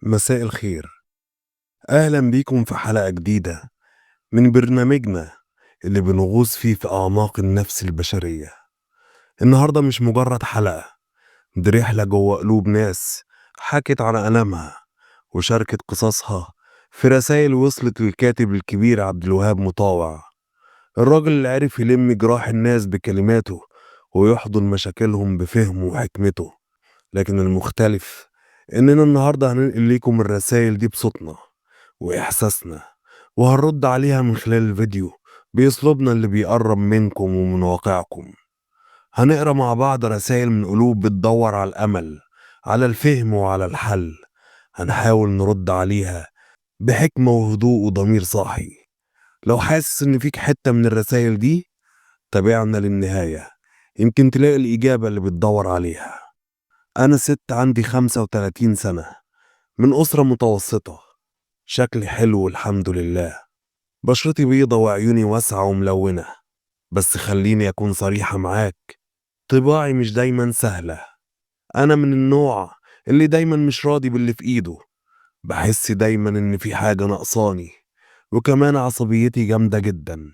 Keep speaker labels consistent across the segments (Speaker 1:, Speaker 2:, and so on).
Speaker 1: مساء الخير، أهلا بيكم في حلقة جديدة من برنامجنا اللي بنغوص فيه في أعماق النفس البشرية. النهاردة مش مجرد حلقة، دي رحلة جوه قلوب ناس حكت عن ألمها وشاركت قصصها في رسائل وصلت للكاتب الكبير عبد الوهاب مطاوع، الراجل اللي عرف يلم جراح الناس بكلماته ويحضن مشاكلهم بفهمه وحكمته. لكن المختلف إننا النهاردة هننقل ليكم الرسائل دي بصوتنا وإحساسنا، وهنرد عليها من خلال الفيديو بأسلوبنا اللي بيقرب منكم ومن واقعكم. هنقرا مع بعض رسائل من قلوب بتدور على الأمل، على الفهم وعلى الحل. هنحاول نرد عليها بحكمة وهدوء وضمير صاحي. لو حاسس إن فيك حتة من الرسائل دي، تابعنا للنهاية، يمكن تلاقي الإجابة اللي بتدور عليها. أنا ست عندي 35 سنة، من أسرة متوسطة، شكلي حلو الحمد لله، بشرتي بيضة وعيوني واسعة وملونة. بس خليني أكون صريحة معاك، طباعي مش دايما سهلة. أنا من النوع اللي دايما مش راضي باللي في إيده، بحس دايما إن في حاجة ناقصاني، وكمان عصبيتي جامدة جدا،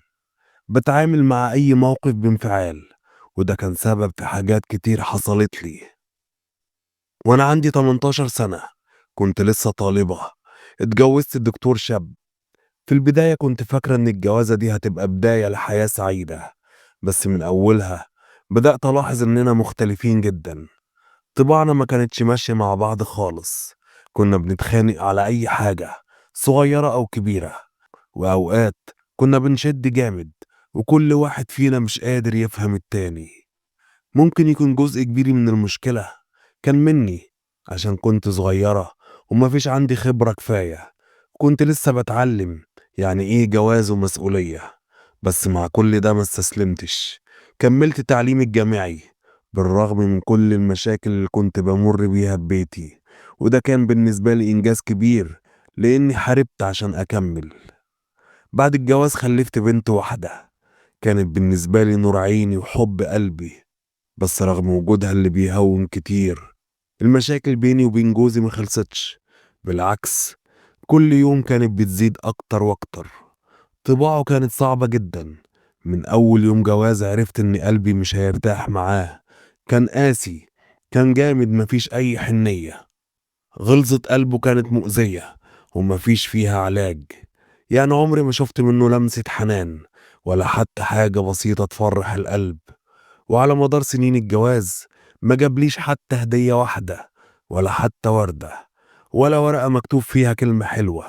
Speaker 1: بتعامل مع أي موقف بانفعال، وده كان سبب في حاجات كتير حصلت لي. وأنا عندي 18 سنة، كنت لسه طالبة، اتجوزت الدكتور شاب. في البداية كنت فاكرة إن الجوازة دي هتبقى بداية لحياة سعيدة، بس من أولها بدأت ألاحظ إننا مختلفين جدا. طباعنا ما كانتش ماشية مع بعض خالص، كنا بنتخانق على أي حاجة صغيرة أو كبيرة، وأوقات كنا بنشد جامد، وكل واحد فينا مش قادر يفهم التاني. ممكن يكون جزء كبير من المشكلة كان مني، عشان كنت صغيرة ومفيش عندي خبرة كفاية، كنت لسه بتعلم يعني إيه جواز ومسؤولية. بس مع كل ده ما استسلمتش، كملت تعليمي الجامعي بالرغم من كل المشاكل اللي كنت بمر بيها في بيتي، وده كان بالنسبة لي إنجاز كبير لأني حاربت عشان أكمل. بعد الجواز خلفت بنت واحدة، كانت بالنسبة لي نور عيني وحب قلبي. بس رغم وجودها اللي بيهون كتير، المشاكل بيني وبين جوزي ما خلصتش، بالعكس كل يوم كانت بتزيد أكتر وأكتر. طباعه كانت صعبة جدا، من أول يوم جواز عرفت إن قلبي مش هيرتاح معاه. كان قاسي، كان جامد، مفيش أي حنية، غلظة قلبه كانت مؤذية ومفيش فيها علاج. يعني عمري ما شفت منه لمسة حنان ولا حتى حاجة بسيطة تفرح القلب. وعلى مدار سنين الجواز ما جابليش حتى هدية واحدة، ولا حتى وردة، ولا ورقة مكتوب فيها كلمة حلوة.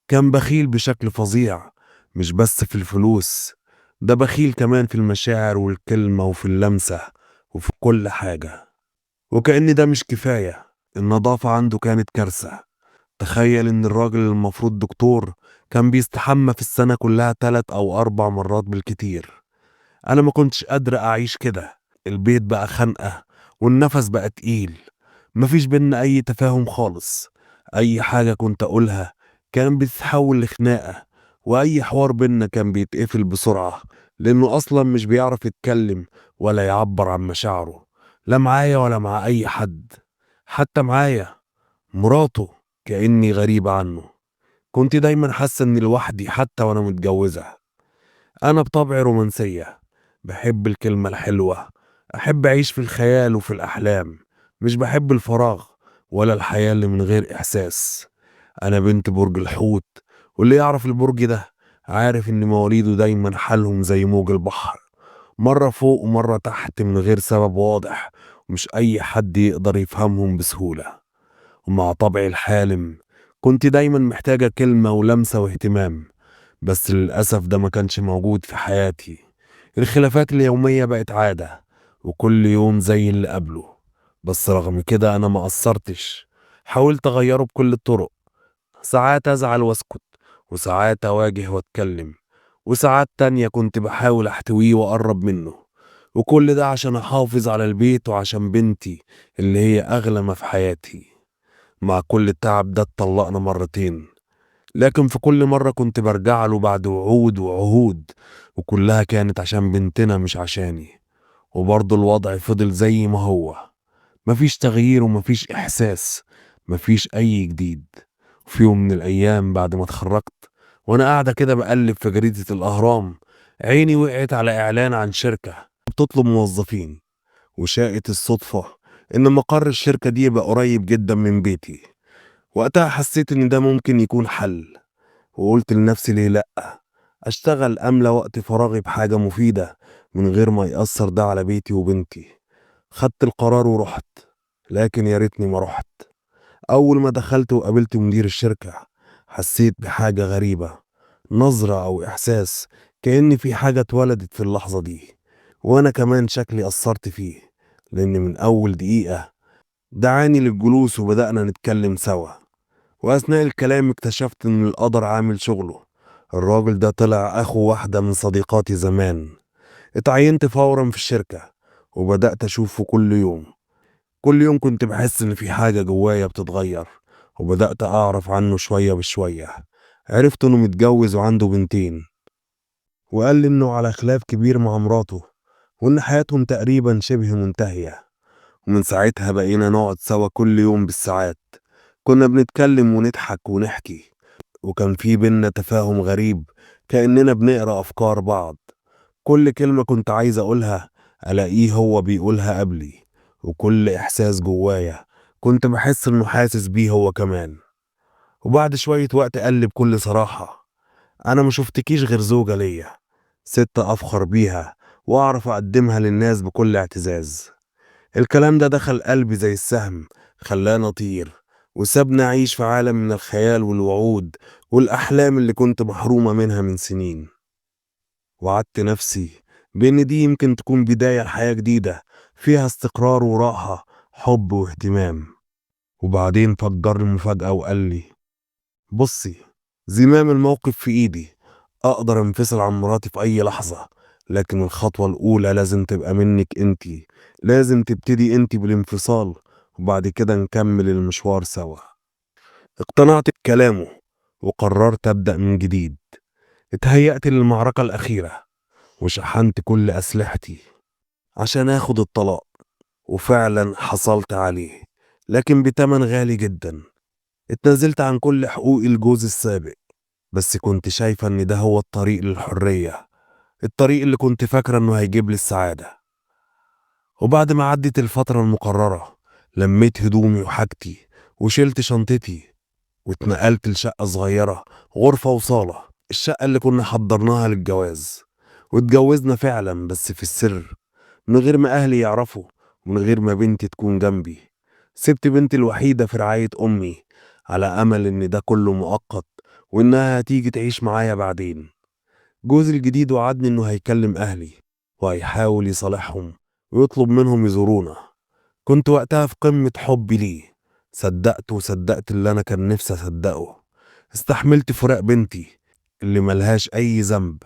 Speaker 1: كان بخيل بشكل فظيع، مش بس في الفلوس، ده بخيل كمان في المشاعر والكلمة وفي اللمسة وفي كل حاجة. وكأن ده مش كفاية، النظافة عنده كانت كارثة. تخيل إن الراجل المفروض دكتور كان بيستحمى في السنة كلها 3 أو 4 مرات بالكتير. أنا ما كنتش قادرة أعيش كده، البيت بقى خنقة والنفس بقى تقيل، مفيش بينا أي تفاهم خالص. أي حاجة كنت أقولها كان بتتحول لخناقة، وأي حوار بينا كان بيتقفل بسرعة، لأنه أصلا مش بيعرف يتكلم ولا يعبر عن مشاعره، لا معايا ولا مع أي حد، حتى معايا مراته كأني غريبة عنه. كنت دايما حاسة إني لوحدي حتى وأنا متجوزة. أنا بطبعي رومانسية، بحب الكلمة الحلوة، أحب أعيش في الخيال وفي الأحلام، مش بحب الفراغ ولا الحياة اللي من غير إحساس. أنا بنت برج الحوت، واللي يعرف البرج ده عارف إن مواليده دايما حالهم زي موج البحر، مرة فوق ومرة تحت من غير سبب واضح، ومش أي حد يقدر يفهمهم بسهولة. ومع طبعي الحالم كنت دايما محتاجة كلمة ولمسة واهتمام، بس للأسف ده ما كانش موجود في حياتي. الخلافات اليومية بقت عادة، وكل يوم زي اللي قبله. بس رغم كده أنا ما قصرتش، حاولت أغيره بكل الطرق. ساعات أزعل وأسكت، وساعات أواجه وأتكلم، وساعات تانية كنت بحاول أحتويه وأقرب منه، وكل ده عشان أحافظ على البيت وعشان بنتي اللي هي أغلى ما في حياتي. مع كل التعب ده اتطلقنا مرتين، لكن في كل مرة كنت برجع له بعد وعود وعهود، وكلها كانت عشان بنتنا مش عشاني. وبرضه الوضع فضل زي ما هو، مفيش تغيير ومفيش إحساس، مفيش أي جديد. وفي يوم من الأيام بعد ما اتخرجت وأنا قاعدة كده بقلب في جريدة الأهرام، عيني وقعت على إعلان عن شركة بتطلب موظفين، وشاءت الصدفة إن مقر الشركة دي يبقى قريب جدا من بيتي. وقتها حسيت إن ده ممكن يكون حل، وقلت لنفسي ليه لأ، أشتغل أملى وقت فراغي بحاجة مفيدة من غير ما يأثر ده على بيتي وبنتي. خدت القرار ورحت، لكن يا ريتني ما رحت. أول ما دخلت وقابلت مدير الشركة حسيت بحاجة غريبة، نظرة أو إحساس كأن في حاجة اتولدت في اللحظة دي، وأنا كمان شكلي أثرت فيه، لأن من أول دقيقة دعاني للجلوس وبدأنا نتكلم سوا. وأثناء الكلام اكتشفت إن القدر عامل شغله. الراجل ده طلع أخو واحدة من صديقاتي زمان. اتعينت فورا في الشركة وبدأت أشوفه كل يوم. كل يوم كنت بحس إن في حاجة جوايا بتتغير، وبدأت أعرف عنه شوية بشوية. عرفت إنه متجوز وعنده بنتين، وقال لي إنه على خلاف كبير مع مراته، وإن حياتهم تقريبا شبه منتهية. ومن ساعتها بقينا نقعد سوا كل يوم بالساعات، كنا بنتكلم ونضحك ونحكي، وكان في بينا تفاهم غريب كأننا بنقرأ أفكار بعض. كل كلمة كنت عايز أقولها ألاقيه هو بيقولها قبلي، وكل إحساس جوايا كنت بحس إنه حاسس بيه هو كمان. وبعد شوية وقت قال لي بكل صراحة: أنا ما شفتكيش غير زوجة ليا، ست أفخر بيها وأعرف أقدمها للناس بكل اعتزاز. الكلام ده دخل قلبي زي السهم، خلاني أطير وسابني أعيش في عالم من الخيال والوعود والأحلام اللي كنت محرومة منها من سنين. وعدت نفسي بإن دي يمكن تكون بداية لحياة جديدة فيها استقرار وراحة، حب واهتمام. وبعدين فجر المفاجأة وقال لي: بصي، زمام الموقف في إيدي، أقدر أنفصل عن مراتي في أي لحظة، لكن الخطوة الأولى لازم تبقى منك أنتي، لازم تبتدي أنتي بالانفصال وبعد كده نكمل المشوار سوا. اقتنعت بكلامه وقررت أبدأ من جديد. اتهيأت للمعركة الأخيرة وشحنت كل أسلحتي عشان آخد الطلاق، وفعلا حصلت عليه، لكن بتمن غالي جدا. اتنازلت عن كل حقوقي الجوز السابق، بس كنت شايفة إن ده هو الطريق للحرية، الطريق اللي كنت فاكرة إنه هيجيب لي السعادة. وبعد ما عدت الفترة المقررة لميت هدومي وحاجتي وشلت شنطتي واتنقلت لشقة صغيرة، غرفة وصالة، الشقة اللي كنا حضرناها للجواز. واتجوزنا فعلا، بس في السر، من غير ما أهلي يعرفوا، ومن غير ما بنتي تكون جنبي. سبت بنتي الوحيدة في رعاية أمي على أمل إن ده كله مؤقت وإنها هتيجي تعيش معايا بعدين. جوزي الجديد وعدني إنه هيكلم أهلي وهيحاول يصالحهم ويطلب منهم يزورونا. كنت وقتها في قمة حبي ليه، صدقت وصدقت اللي أنا كان نفسي أصدقه. استحملت فراق بنتي اللي ملهاش أي ذنب،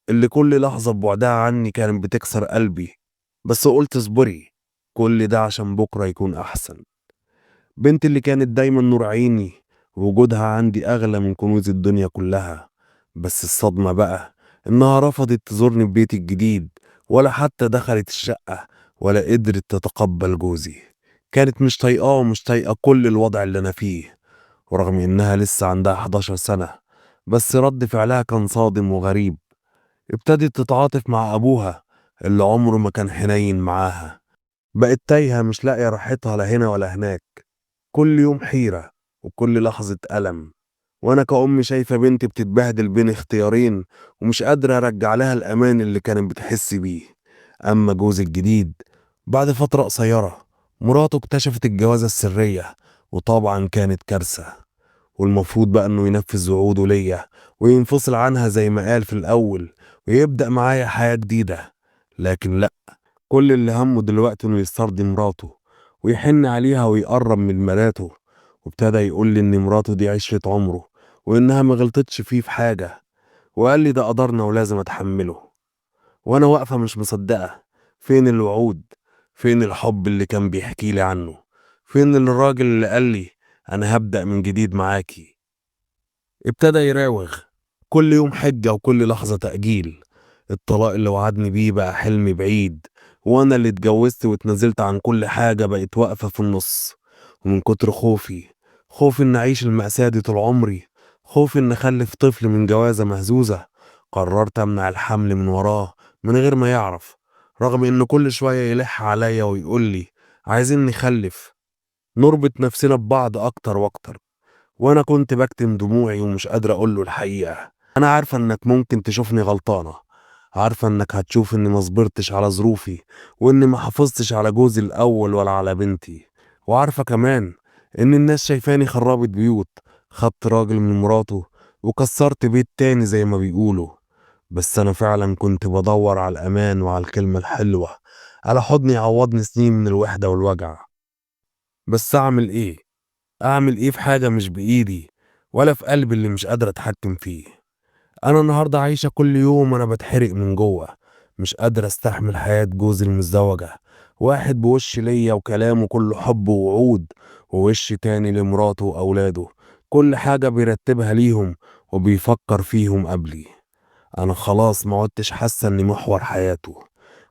Speaker 1: اللي كل لحظة ببعدها عني كانت بتكسر قلبي، بس قلت اصبري، كل ده عشان بكرة يكون أحسن. بنتي اللي كانت دايما نور عيني، وجودها عندي أغلى من كنوز الدنيا كلها. بس الصدمة بقى إنها رفضت تزورني في بيتي الجديد، ولا حتى دخلت الشقة، ولا قدرت تتقبل جوزي. كانت مش طايقاه ومش طايقة كل الوضع اللي أنا فيه، ورغم إنها لسه عندها 11 سنة، بس رد فعلها كان صادم وغريب. ابتدت تتعاطف مع أبوها اللي عمره ما كان حنين معاها. بقت تايهة، مش لاقية راحتها لا هنا ولا هناك، كل يوم حيرة وكل لحظة ألم. وأنا كأم شايفة بنتي بتتبهدل بين اختيارين ومش قادرة أرجع لها الأمان اللي كانت بتحس بيه. أما جوزي الجديد بعد فترة قصيرة مراته اكتشفت الجوازة السرية، وطبعا كانت كارثة. والمفروض بقى إنه ينفذ وعوده ليا وينفصل عنها زي ما قال في الأول ويبدأ معايا حياة جديدة، لكن لأ، كل اللي همه دلوقتي إنه يسترضي مراته ويحن عليها ويقرب من مراته. وابتدى يقول لي إن مراته دي عشرة عمره وإنها ما غلطتش فيه في حاجة، وقال لي ده قدرنا ولازم أتحمله. وأنا واقفة مش مصدقة، فين الوعود؟ فين الحب اللي كان بيحكي لي عنه؟ فين الراجل اللي قال لي أنا هبدأ من جديد معاكي؟ ابتدى يراوغ، كل يوم حجة وكل لحظة تأجيل. الطلاق اللي وعدني بيه بقى حلم بعيد، وأنا اللي اتجوزت واتنازلت عن كل حاجة بقت واقفة في النص. ومن كتر خوفي إن أعيش المأساة دي طول عمري، خوفي إن أخلف طفل من جوازة مهزوزة، قررت أمنع الحمل من وراه من غير ما يعرف، رغم إنه كل شوية يلح عليا ويقول لي عايزين نخلف، نربط نفسنا ببعض أكتر وأكتر. وأنا كنت بكتم دموعي ومش قادر أقول له الحقيقة. أنا عارفة إنك ممكن تشوفني غلطانة، عارفة إنك هتشوف إني ما صبرتش على ظروفي، وإني ما حافظتش على جوزي الأول ولا على بنتي، وعارفة كمان إن الناس شايفاني خربت بيوت، خدت راجل من مراته وكسرت بيت تاني زي ما بيقولوا. بس أنا فعلا كنت بدور على الأمان وعلى الكلمة الحلوة، على حضن يعوضني سنين من الوحدة والوجع. بس أعمل إيه؟ أعمل إيه في حاجة مش بإيدي ولا في قلبي اللي مش قادر أتحكم فيه؟ أنا النهاردة عايشة كل يوم وأنا بتحرق من جوه، مش قادر أستحمل حياة جوزي المزدوجة، واحد بوش ليا وكلامه كله حب ووعود، ووش تاني لمراته وأولاده، كل حاجة بيرتبها ليهم وبيفكر فيهم قبلي. أنا خلاص ما عدتش حاسة إني محور حياته.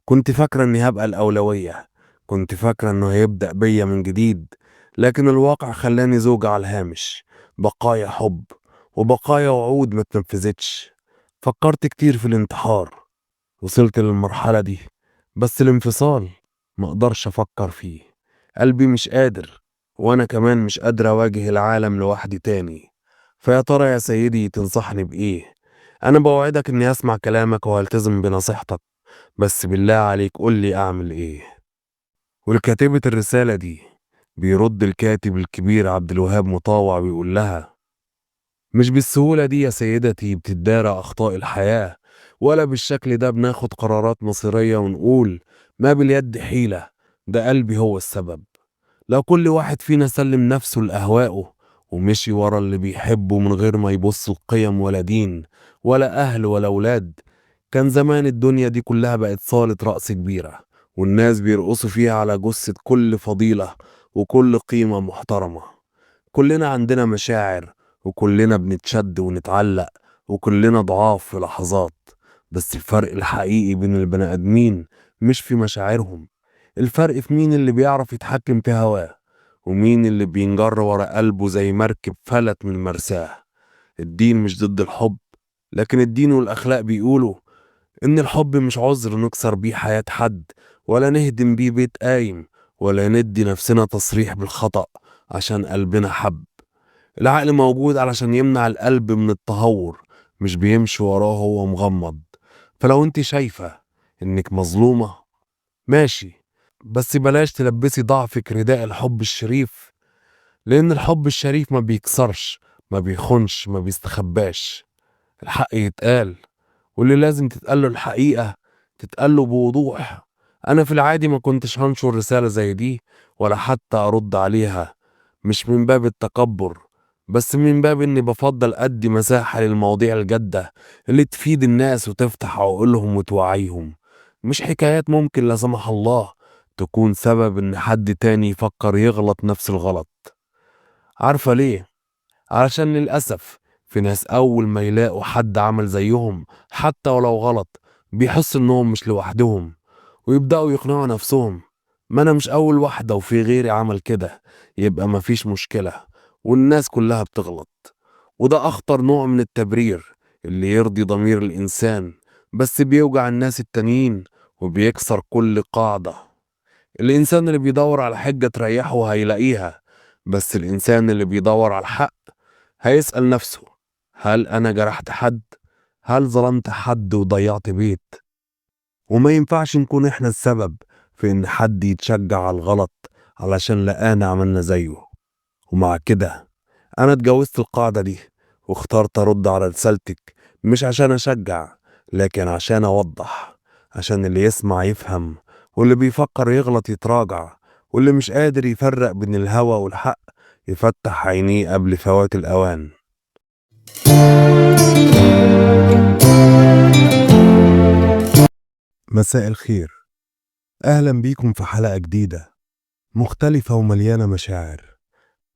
Speaker 1: كنت فاكرة إني هبقى الأولوية، كنت فاكرة إنه هيبدأ بيا من جديد، لكن الواقع خلاني زوجة على الهامش، بقايا حب وبقايا وعود ما تنفذتش. فكرت كتير في الانتحار، وصلت للمرحلة دي، بس الانفصال ما اقدرش افكر فيه، قلبي مش قادر، وانا كمان مش قادر اواجه العالم لوحدي تاني. فيا ترى يا سيدي تنصحني بايه؟ انا بوعدك اني اسمع كلامك وهلتزم بنصيحتك، بس بالله عليك قول لي اعمل ايه. ولكاتبة الرسالة دي بيرد الكاتب الكبير عبد الوهاب مطاوع ويقول لها: مش بالسهولة دي يا سيدتي بتدارى أخطاء الحياة، ولا بالشكل ده بناخد قرارات مصيرية ونقول ما باليد حيلة، ده قلبي هو السبب. لو كل واحد فينا سلم نفسه لأهوائه ومشي ورا اللي بيحبه من غير ما يبص القيم ولا دين ولا أهل ولا أولاد، كان زمان الدنيا دي كلها بقت صالة رقص كبيرة، والناس بيرقصوا فيها على جثة كل فضيلة وكل قيمة محترمة. كلنا عندنا مشاعر، وكلنا بنتشد ونتعلق، وكلنا ضعاف في لحظات، بس الفرق الحقيقي بين البني آدمين مش في مشاعرهم، الفرق في مين اللي بيعرف يتحكم في هواه، ومين اللي بينجر ورا قلبه زي مركب فلت من مرساه. الدين مش ضد الحب، لكن الدين والأخلاق بيقولوا إن الحب مش عذر نكسر بيه حياة حد، ولا نهدم بيه بيت قايم، ولا ندي نفسنا تصريح بالخطأ عشان قلبنا حب. العقل موجود علشان يمنع القلب من التهور، مش بيمشي وراه هو مغمض. فلو انت شايفة انك مظلومة ماشي، بس بلاش تلبسي ضعفك رداء الحب الشريف، لان الحب الشريف ما بيكسرش، ما بيخونش، ما بيستخباش. الحق يتقال، واللي لازم تتقاله الحقيقة تتقاله بوضوح. انا في العادي ما كنتش هنشر رسالة زي دي ولا حتى ارد عليها، مش من باب التكبر، بس من باب اني بفضل ادي مساحة للمواضيع الجادة اللي تفيد الناس وتفتح عقولهم وتوعيهم، مش حكايات ممكن لا سمح الله تكون سبب ان حد تاني يفكر يغلط نفس الغلط. عارفة ليه؟ علشان للأسف في ناس أول ما يلاقوا حد عمل زيهم حتى ولو غلط بيحسوا إنهم مش لوحدهم، ويبدأوا يقنعوا نفسهم ما أنا مش أول واحدة وفي غيري عمل كده، يبقى مفيش مشكلة والناس كلها بتغلط. وده أخطر نوع من التبرير اللي يرضي ضمير الإنسان بس بيوجع الناس التانيين وبيكسر كل قاعدة. الإنسان اللي بيدور على حجة تريحه هيلاقيها، بس الإنسان اللي بيدور على الحق هيسأل نفسه: هل أنا جرحت حد؟ هل ظلمت حد وضيعت بيت؟ وما ينفعش نكون إحنا السبب في إن حد يتشجع على الغلط علشان لقانا عملنا زيه. ومع كده أنا اتجوزت القاعدة دي واخترت أرد على رسالتك، مش عشان أشجع، لكن عشان أوضح، عشان اللي يسمع يفهم، واللي بيفكر يغلط يتراجع، واللي مش قادر يفرق بين الهوى والحق يفتح عينيه قبل فوات الأوان. مساء الخير، أهلا بيكم في حلقة جديدة مختلفة ومليانة مشاعر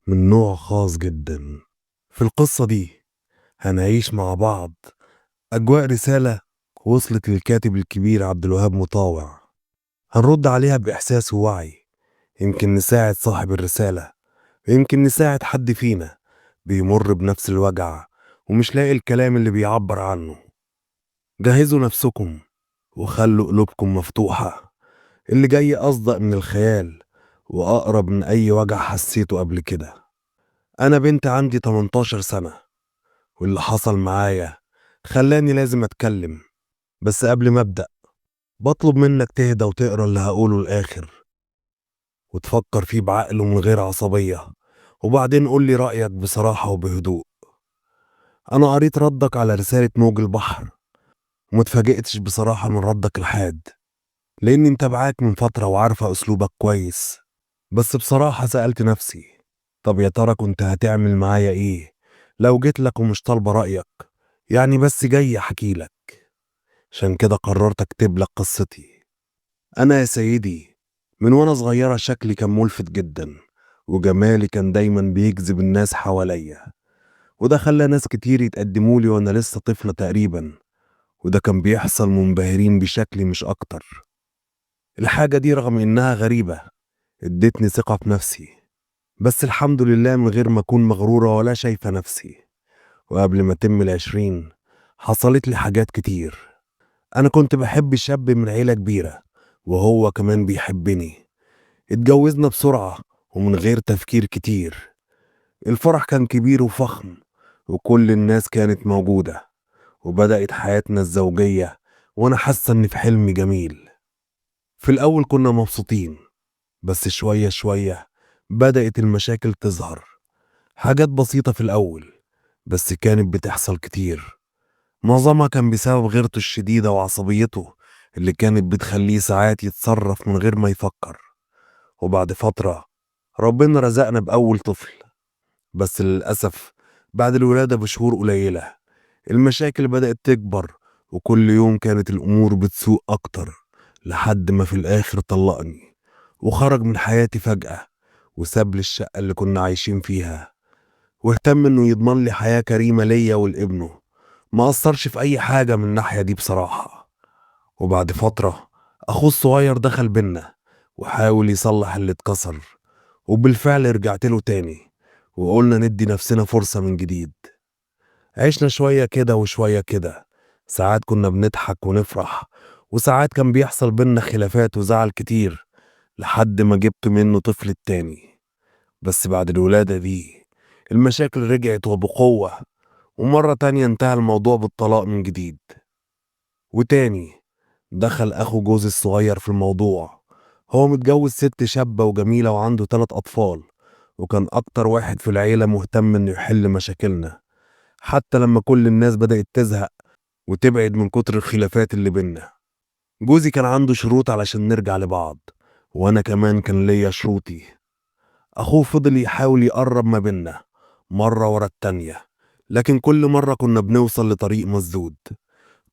Speaker 1: من نوع خاص جدا. في القصة دي هنعيش مع بعض أجواء رسالة وصلت للكاتب الكبير عبد الوهاب مطاوع، هنرد عليها بإحساس ووعي، يمكن نساعد صاحب الرسالة، يمكن نساعد حد فينا بيمر بنفس الوجع ومش لاقي الكلام اللي بيعبر عنه. جهزوا نفسكم وخلوا قلوبكم مفتوحة، اللي جاي أصدق من الخيال وأقرب من أي وجع حسيته قبل كده. أنا بنت عندي 18 سنة، واللي حصل معايا خلاني لازم أتكلم. بس قبل ما أبدأ بطلب منك تهدى وتقرأ اللي هقوله الآخر وتفكر فيه بعقل ومن غير عصبية، وبعدين قول لي رأيك بصراحة وبهدوء. أنا قريت ردك على رسالة موج البحر ومتفاجئتش بصراحة من ردك الحاد، لأني متابعاك من فترة وعارفة أسلوبك كويس. بس بصراحة سألت نفسي، طب يا ترى كنت هتعمل معايا إيه لو جيت لك ومش طالبة رأيك، يعني بس جاي أحكي لك؟ عشان كده قررت أكتب لك قصتي. أنا يا سيدي من وأنا صغيرة شكلي كان ملفت جدا، وجمالي كان دايما بيجذب الناس حواليا، وده خلى ناس كتير يتقدمولي وأنا لسه طفلة تقريبا، وده كان بيحصل منبهرين بشكلي مش أكتر. الحاجة دي رغم إنها غريبة ادتني ثقة في نفسي، بس الحمد لله من غير ما أكون مغرورة ولا شايفة نفسي. وقبل ما أتم 20 حصلت لي حاجات كتير. أنا كنت بحب شاب من عيلة كبيرة وهو كمان بيحبني. اتجوزنا بسرعة ومن غير تفكير كتير. الفرح كان كبير وفخم وكل الناس كانت موجودة، وبدأت حياتنا الزوجية وأنا حاسة إني في حلم جميل. في الأول كنا مبسوطين، بس شوية شوية بدأت المشاكل تظهر. حاجات بسيطة في الأول بس كانت بتحصل كتير. معظمها كان بسبب غيرته الشديدة وعصبيته اللي كانت بتخليه ساعات يتصرف من غير ما يفكر. وبعد فترة ربنا رزقنا بأول طفل، بس للأسف بعد الولادة بشهور قليلة المشاكل بدأت تكبر، وكل يوم كانت الأمور بتسوء أكتر، لحد ما في الآخر طلقني وخرج من حياتي فجأة وساب لي الشقة اللي كنا عايشين فيها، واهتم إنه يضمن لي حياة كريمة ليا ولابنه. ما قصرش في أي حاجة من الناحية دي بصراحة. وبعد فترة أخوه الصغير دخل بينا وحاول يصلح اللي اتكسر، وبالفعل رجعت له تاني وقلنا ندي نفسنا فرصة من جديد. عشنا شوية كده وشوية كده، ساعات كنا بنضحك ونفرح، وساعات كان بيحصل بينا خلافات وزعل كتير، لحد ما جبت منه طفل التاني. بس بعد الولادة دي المشاكل رجعت وبقوة، ومرة تانية انتهى الموضوع بالطلاق من جديد. وتاني دخل أخو جوزي الصغير في الموضوع. هو متجوز ست شابة وجميلة وعنده 3 أطفال، وكان أكتر واحد في العيلة مهتم إنه يحل مشاكلنا، حتى لما كل الناس بدأت تزهق وتبعد من كتر الخلافات اللي بينا. جوزي كان عنده شروط علشان نرجع لبعض، وأنا كمان كان ليا شروطي. أخوه فضل يحاول يقرب ما بينا مرة ورا التانية، لكن كل مرة كنا بنوصل لطريق مسدود.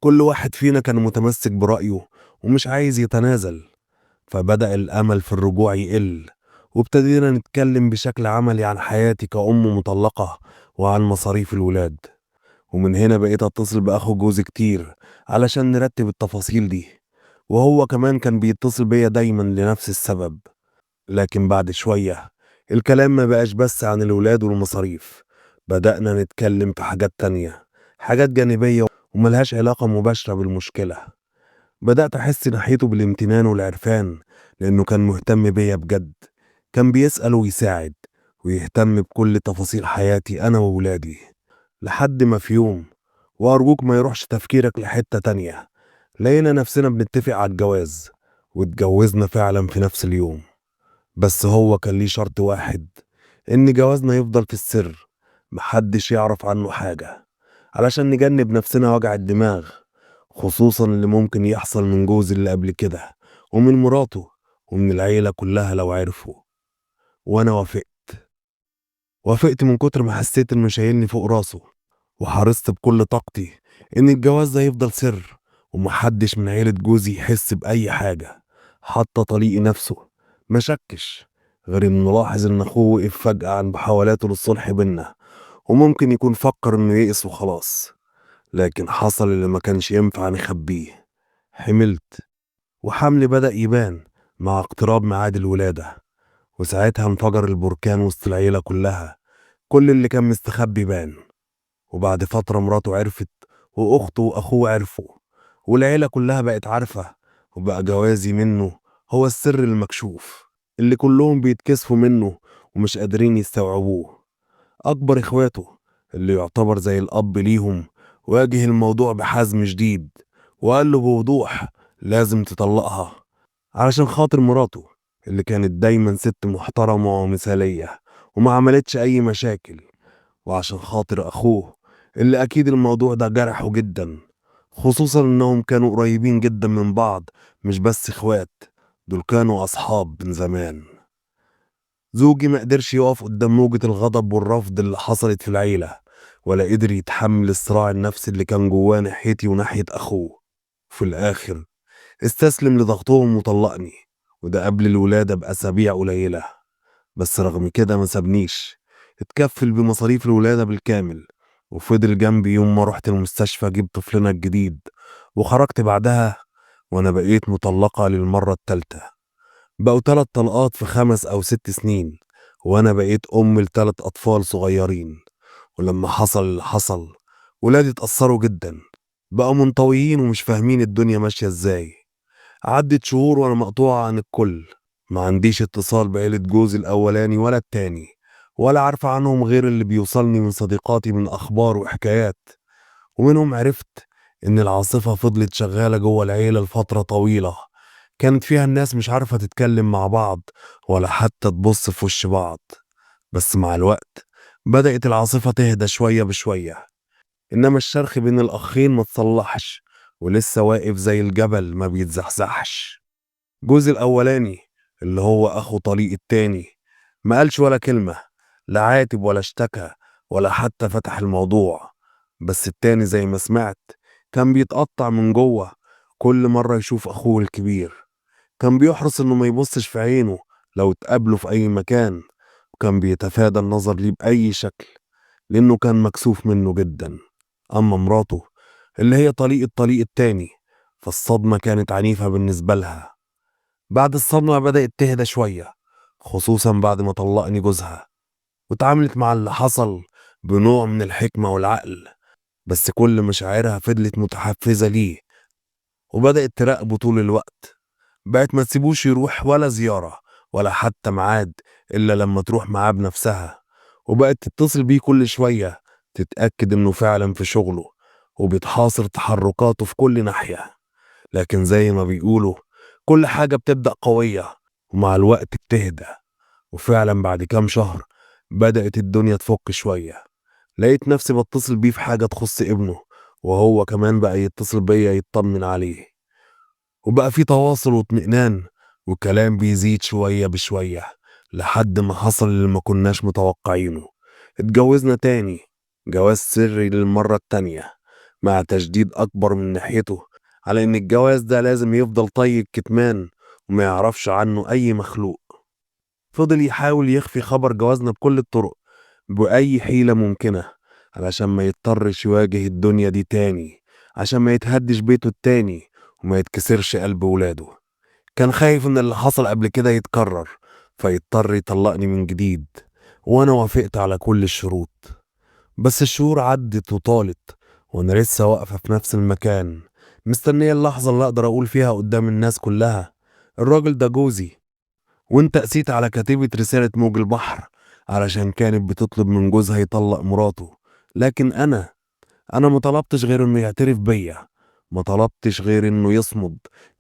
Speaker 1: كل واحد فينا كان متمسك برأيه ومش عايز يتنازل، فبدأ الأمل في الرجوع يقل، وابتدينا نتكلم بشكل عملي عن حياتي كأم مطلقة وعن مصاريف الولاد. ومن هنا بقيت أتصل بأخو جوزي كتير علشان نرتب التفاصيل دي، وهو كمان كان بيتصل بيا دايما لنفس السبب. لكن بعد شوية الكلام ما بقاش بس عن الولاد والمصاريف، بدأنا نتكلم في حاجات تانية، حاجات جانبية وملهاش علاقة مباشرة بالمشكلة. بدأت أحس ناحيته بالامتنان والعرفان، لأنه كان مهتم بيا بجد، كان بيسأل ويساعد ويهتم بكل تفاصيل حياتي أنا وولادي. لحد ما في يوم، وأرجوك ما يروحش تفكيرك لحتة تانية، لقينا نفسنا بنتفق على الجواز، واتجوزنا فعلا في نفس اليوم. بس هو كان ليه شرط واحد، إن جوازنا يفضل في السر، محدش يعرف عنه حاجة، علشان نجنب نفسنا وجع الدماغ، خصوصا اللي ممكن يحصل من جوزي اللي قبل كده ومن مراته ومن العيلة كلها لو عرفوا. وأنا وافقت من كتر ما حسيت إنه شايلني فوق راسه، وحرصت بكل طاقتي إن الجواز ده يفضل سر ومحدش من عيلة جوزي يحس بأي حاجة، حتى طليقي نفسه ما شكش، غير إنه لاحظ إن أخوه وقف فجأة عن محاولاته للصلح بينا، وممكن يكون فكر إنه يئس وخلاص. لكن حصل اللي ما كانش ينفع نخبيه. حملت، وحملي بدأ يبان، مع اقتراب ميعاد الولادة، وساعتها انفجر البركان وسط العيلة كلها، كل اللي كان مستخبي بان. وبعد فترة مراته عرفت، وأخته وأخوه عرفوا، والعيلة كلها بقت عارفة، وبقى جوازي منه هو السر المكشوف اللي كلهم بيتكسفوا منه ومش قادرين يستوعبوه. أكبر إخواته اللي يعتبر زي الأب ليهم واجه الموضوع بحزم شديد، وقال له بوضوح لازم تطلقها علشان خاطر مراته اللي كانت دايما ست محترمة ومثالية وما عملتش أي مشاكل، وعشان خاطر أخوه اللي أكيد الموضوع ده جرحه جدا، خصوصا إنهم كانوا قريبين جدا من بعض، مش بس إخوات، دول كانوا أصحاب من زمان. زوجي ما قدرش يقف قدام موجة الغضب والرفض اللي حصلت في العيلة، ولا قدر يتحمل الصراع النفسي اللي كان جواه ناحيتي وناحية أخوه. في الآخر استسلم لضغطهم وطلقني، وده قبل الولادة بأسابيع قليلة. بس رغم كده ما سابنيش، اتكفل بمصاريف الولادة بالكامل، وفضل جنبي يوم ما رحت المستشفى جيب طفلنا الجديد. وخرجت بعدها وأنا بقيت مطلقة للمرة الثالثة. بقوا 3 طلقات في 5 أو 6 سنين، وأنا بقيت أم ل3 أطفال صغيرين. ولما حصل اللي حصل ولادي اتأثروا جدا، بقوا منطويين ومش فاهمين الدنيا ماشية ازاي. عدت شهور وأنا مقطوعة عن الكل، ما عنديش اتصال بعيلة جوزي الأولاني ولا التاني، ولا عارفة عنهم غير اللي بيوصلني من صديقاتي من أخبار وحكايات. ومنهم عرفت إن العاصفة فضلت شغالة جوه العيلة لفترة طويلة، كانت فيها الناس مش عارفة تتكلم مع بعض ولا حتى تبص في وش بعض. بس مع الوقت بدأت العاصفة تهدى شوية بشوية، إنما الشرخ بين الأخين ما تصلحش، ولسه واقف زي الجبل ما بيتزحزحش. جوزي الأولاني اللي هو أخو طليق التاني ما قالش ولا كلمة، لا عاتب ولا اشتكى ولا حتى فتح الموضوع. بس التاني زي ما سمعت كان بيتقطع من جوه كل مرة يشوف أخوه الكبير، كان بيحرص إنه ما يبصش في عينه لو اتقابله في أي مكان، وكان بيتفادى النظر ليه بأي شكل لأنه كان مكسوف منه جدا. أما مراته اللي هي طليق الطليق التاني فالصدمة كانت عنيفة بالنسبة لها. بعد الصدمة بدأت تهدى شوية، خصوصا بعد ما طلقني جوزها، واتعاملت مع اللي حصل بنوع من الحكمة والعقل. بس كل مشاعرها فضلت متحفزة ليه، وبدأت تراقبه طول الوقت. بقت ما تسيبوش يروح ولا زيارة ولا حتى ميعاد إلا لما تروح معاه بنفسها، وبقت تتصل بيه كل شوية تتأكد إنه فعلا في شغله وبيتحاصر تحركاته في كل ناحية. لكن زي ما بيقولوا كل حاجة بتبدأ قوية ومع الوقت بتهدى، وفعلا بعد كام شهر بدأت الدنيا تفك شوية. لقيت نفسي بتصل بيه في حاجة تخص ابنه، وهو كمان بقى يتصل بيا يطمن عليه، وبقى في تواصل واطمئنان وكلام بيزيد شوية بشوية لحد ما حصل اللي ما كناش متوقعينه. اتجوزنا تاني، جواز سري للمرة التانية، مع تشديد أكبر من ناحيته على إن الجواز ده لازم يفضل طي الكتمان وما يعرفش عنه أي مخلوق. فضل يحاول يخفي خبر جوازنا بكل الطرق بأي حيلة ممكنة علشان ما يضطرش يواجه الدنيا دي تاني، عشان ما يتهدش بيته التاني وما يتكسرش قلب ولاده. كان خايف إن اللي حصل قبل كده يتكرر فيضطر يطلقني من جديد، وأنا وافقت على كل الشروط. بس الشهور عدت وطالت وأنا لسه واقفة في نفس المكان، مستنية اللحظة اللي أقدر أقول فيها قدام الناس كلها الراجل ده جوزي. وانت قسيت على كاتبة رسالة موج البحر علشان كانت بتطلب من جوزها يطلق مراته، لكن أنا ما طلبتش غير إنه يعترف بيا، ما طلبتش غير إنه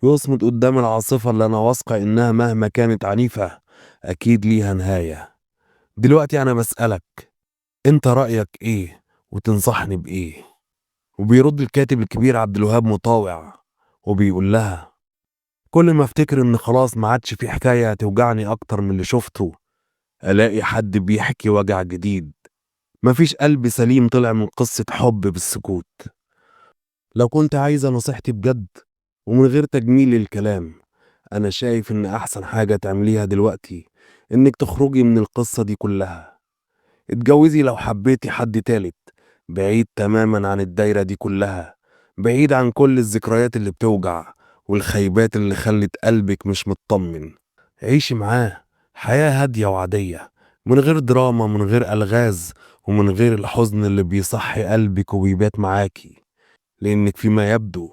Speaker 1: يصمد قدام العاصفة اللي أنا واثقة إنها مهما كانت عنيفة أكيد ليها نهاية. دلوقتي أنا بسألك أنت رأيك إيه وتنصحني بإيه؟ وبيرد الكاتب الكبير عبد الوهاب مطاوع وبيقول لها كل ما افتكر إن خلاص ما عادش في حكاية هتوجعني أكتر من اللي شفته، ألاقي حد بيحكي وجع جديد. مفيش قلب سليم طلع من قصة حب بالسكوت. لو كنت عايزة نصيحتي بجد ومن غير تجميل للكلام، أنا شايف إن أحسن حاجة تعمليها دلوقتي إنك تخرجي من القصة دي كلها. اتجوزي لو حبيتي حد تالت، بعيد تماما عن الدايرة دي كلها، بعيد عن كل الذكريات اللي بتوجع والخيبات اللي خلت قلبك مش مطمن. عيشي معاه حياة هادية وعادية، من غير دراما، من غير ألغاز، ومن غير الحزن اللي بيصحي قلبك وبيبات معاكي. لأنك فيما يبدو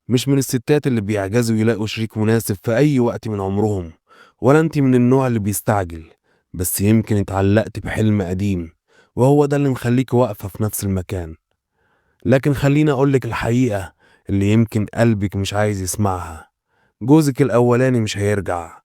Speaker 1: مش من الستات اللي بيعجزوا يلاقوا شريك مناسب في أي وقت من عمرهم، ولا انت من النوع اللي بيستعجل، بس يمكن اتعلقت بحلم قديم وهو ده اللي مخليك واقفة في نفس المكان. لكن خليني أقولك الحقيقة اللي يمكن قلبك مش عايز يسمعها: جوزك الأولاني مش هيرجع،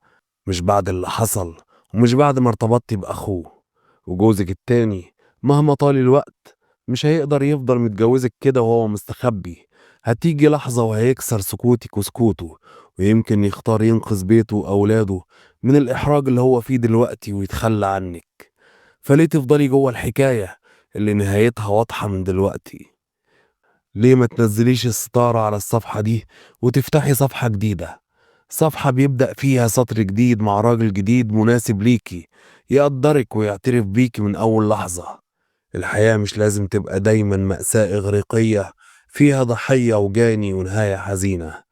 Speaker 1: مش بعد اللي حصل، ومش بعد ما ارتبطتي بأخوه. وجوزك التاني مهما طال الوقت مش هيقدر يفضل متجوزك كده وهو مستخبي. هتيجي لحظة وهيكسر سكوتك وسكوته، ويمكن يختار ينقذ بيته وأولاده من الإحراج اللي هو فيه دلوقتي ويتخلى عنك. فليه تفضلي جوه الحكاية اللي نهايتها واضحة من دلوقتي؟ ليه ما تنزليش الستارة على الصفحة دي وتفتحي صفحة جديدة، صفحة بيبدأ فيها سطر جديد مع راجل جديد مناسب ليكي، يقدرك ويعترف بيكي من أول لحظة. الحياة مش لازم تبقى دايما مأساة إغريقية فيها ضحية وجاني ونهاية حزينة.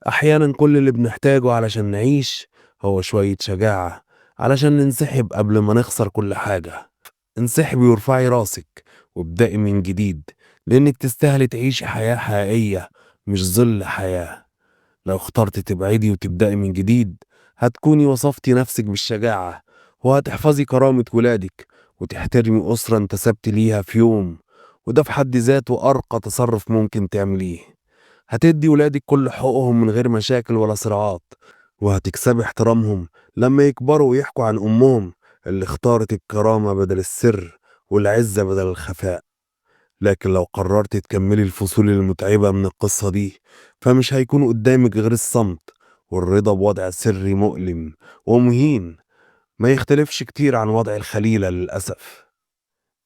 Speaker 1: أحيانا كل اللي بنحتاجه علشان نعيش هو شوية شجاعة علشان ننسحب قبل ما نخسر كل حاجة. انسحبي وارفعي راسك وابدأي من جديد، لأنك تستاهلي تعيشي حياة حقيقية مش ظل حياة. لو اخترتي تبعدي وتبدأي من جديد هتكوني وصفتي نفسك بالشجاعة، وهتحفظي كرامة ولادك، وتحترمي أسرة انتسبتي ليها في يوم، وده في حد ذاته أرقى تصرف ممكن تعمليه. هتدي ولادك كل حقوقهم من غير مشاكل ولا صراعات، وهتكسبي احترامهم لما يكبروا ويحكوا عن أمهم اللي اختارت الكرامة بدل السر والعزة بدل الخفاء. لكن لو قررت تكملي الفصول المتعبة من القصة دي فمش هيكون قدامك غير الصمت والرضا بوضع سري مؤلم ومهين ما يختلفش كتير عن وضع الخليلة للأسف.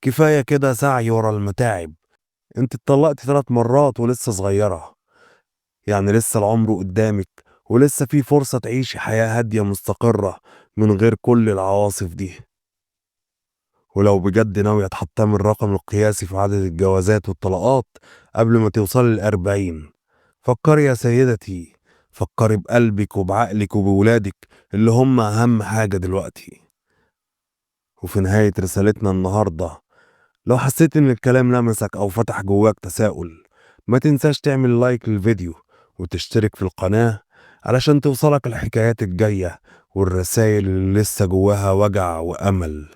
Speaker 1: كفاية كده سعي ورا المتاعب. انت اتطلقتي 3 مرات ولسه صغيرة، يعني لسه العمر قدامك، ولسه في فرصة تعيشي حياة هادية مستقرة من غير كل العواصف دي. ولو بجد ناوية تحطمي الرقم القياسي في عدد الجوازات والطلاقات قبل ما توصلي 40، فكري يا سيدتي، فكري بقلبك وبعقلك وبولادك اللي هم أهم حاجة دلوقتي. وفي نهاية رسالتنا النهاردة، لو حسيت إن الكلام لمسك أو فتح جواك تساؤل، ما تنساش تعمل لايك للفيديو وتشترك في القناة علشان توصلك الحكايات الجاية والرسائل اللي لسه جواها وجع وأمل.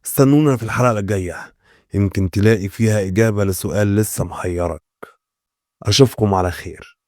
Speaker 1: استنونا في الحلقة الجاية، يمكن تلاقي فيها إجابة لسؤال لسه محيرك. أشوفكم على خير.